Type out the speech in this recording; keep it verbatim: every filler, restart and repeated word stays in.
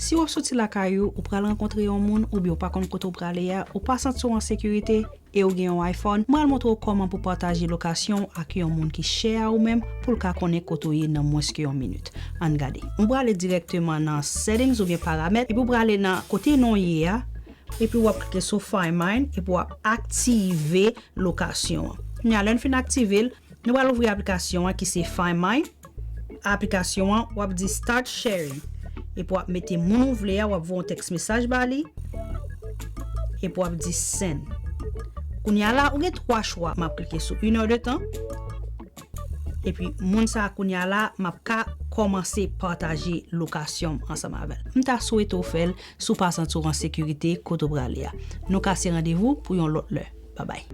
Si w ap soti lakay ou, ou pral rankontre yon moun oubyen ou pa konn kote w prale a, ou pa santi w an sekirite e ou gen yon iPhone, m pral montre w kòman pou pataje lokasyon w ak yon moun ki chè a ou menm pou l ka konnen kote w ye nan mwens ke yon minit. Ann gade. M prale dirèkteman nan settings oubyen paramèt epi w prale nan kote non ye a, epi w ap klike sou Find Mine epi w ap aktive lokasyon an. Kounye a, lè n fin aktive l, nou pral ouvri aplikasyon an ki se Find Mine. Aplikasyon an, w ap di Start Sharing. Epi w ap mete moun ou vle a, w ap voye yon tèks mesaj ba li. Epi w ap di Send. Kounye a la, ou gen twa chwa. M ap klike sou une heure de temps. Epi moun sa a kounye a la, m ap ka kòmanse pataje lokasyon m ansanm avè l. M ta swete w fè l si w pa santi w an sekirite kote w prale a. Nou kase randevou pou yon lòt lè. Babay.